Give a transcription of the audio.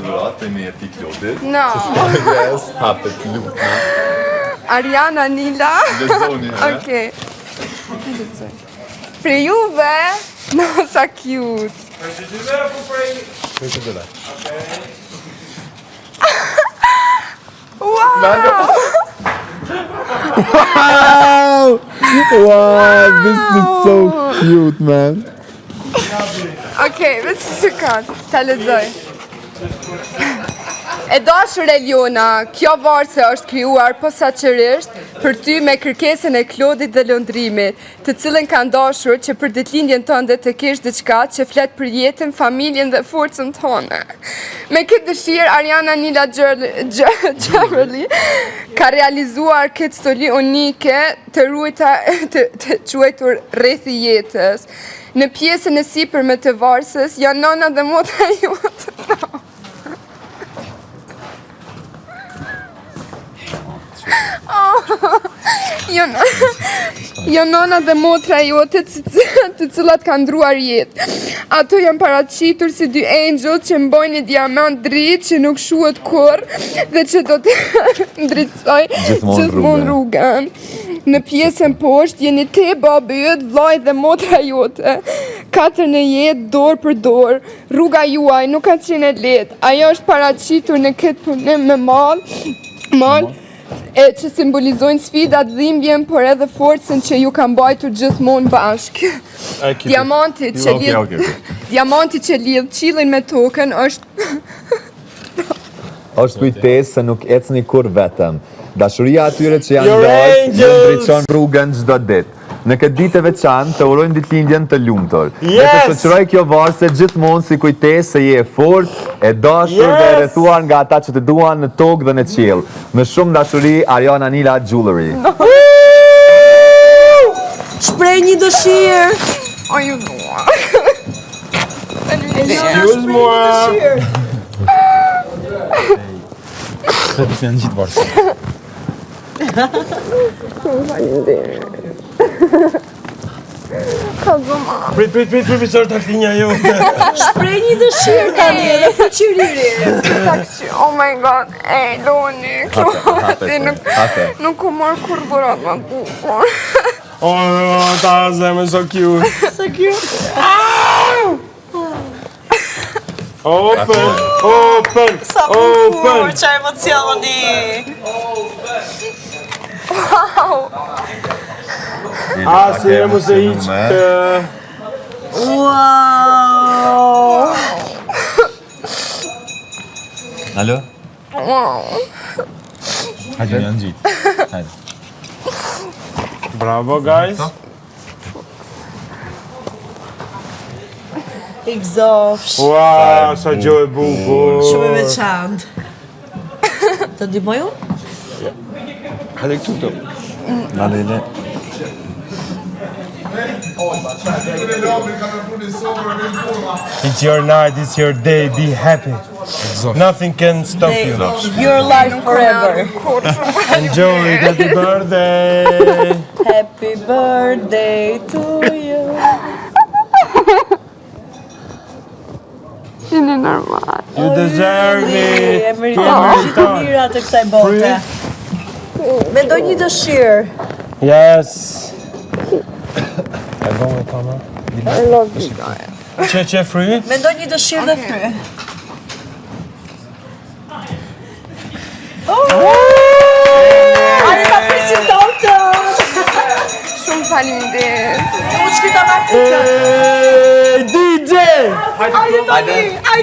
dhuratë prej meje ti Klodit. No. Yes, hapet lutna. Ariana Nila. Lexoni, e? Okej. Ta lexoj. Prej juve, no, sa cute. Prej të dyve. Wow! Wow! Wow, this is so cute, man. Okej, vetë si sekond, ta lexoj. E dashur Eliona, kjo varse është krijuar posaçërisht për ty me kërkesën e Klodit dhe Londrimit, të cilën kanë dashur që për ditëlindjen tënde të kesh diçka që flet për jetën, familjen dhe forcën tonë. Me këtë dëshirë, Ariana Nila Jewelry ka realizuar këtë stoli unike të ruajta të, të quajtur rrethi i jetës. Në pjesën e sipërme të varsës janë nona dhe motra jote. No. Oh, jo, jo nona dhe motra jote të, të cilat kanë ndruar jetë. Ato janë paraqitur si dy engjëll që mbajnë një diamant dritë që nuk shuhet kurrë dhe që do të ndriçoj Gjithmonë gjithmonë rrugën. Në pjesën poshtë jeni ti, babi yt, vllai dhe motra jote. Katër në jetë, dorë për dorë. Rruga juaj nuk ka qenë e lehtë. Ajo është paraqitur në këtë punim me mal, mal e që simbolizojnë sfidat, dhimbjen, por edhe forcën që ju ka mbajtur gjithmonë bashkë. Diamanti që Okej, lidh okej, okej. Diamanti që lidh qiellin me tokën është Është kujtesë se nuk ecni kurrë vetëm. Dashuria atyre që janë Your larg ju angels! ndriçon rrugën çdo ditë. Në këtë ditë të veçantë të urojmë ditëlindjen të lumtur. Dhe të Yes! shoqëroj kjo varse gjithmonë si kujtesë se je e fortë, e dashur dhe e Yes! rrethuar nga ata që të duan në tokë dhe në qiell. Me shumë dashuri Ariana Nila Jewelry. Shprej një dëshirë. O ju dua. Excuse mua. Të të janë gjithë varësi. Shumë faleminderit. Ka zëma. Prit, prit, prit, prit, prit, së është taktinja jote. Shprej një dëshirë tani edhe fuqiriri. Taksi, oh my god, ej, Loni, Hape, Klodi, nuk, hape. nuk u marrë kurrë dhuratë më bukur. Oh, ta zemër, so cute. So cute. Open, open, Sa bukur, open. qa emocioni. Wow. A, si e mos e hiq këtë. Wow. Alo? Wow. Hajde, janë gjithë. Hajde. Bravo, guys. I gëzofsh. Ua, sa gjë e bukur. Shumë e veçantë. Të ndihmoj unë? Hajde këtu të. Na lele. It's your night, it's your day, be happy. Nothing can stop you. Your life forever. Enjoy it, happy birthday. Happy birthday to you. Jeni normal. You deserve it. E meriton gjithë të mirat e kësaj bote. Mendoj një dëshirë. Yes. E do me kama. I love you guys. Që që fry? Mendoj një dëshirë dhe fry. Oh! Ani ta prisim tortën. Shumë faleminderit. U që ta marrë DJ! Hajde tani, hajde.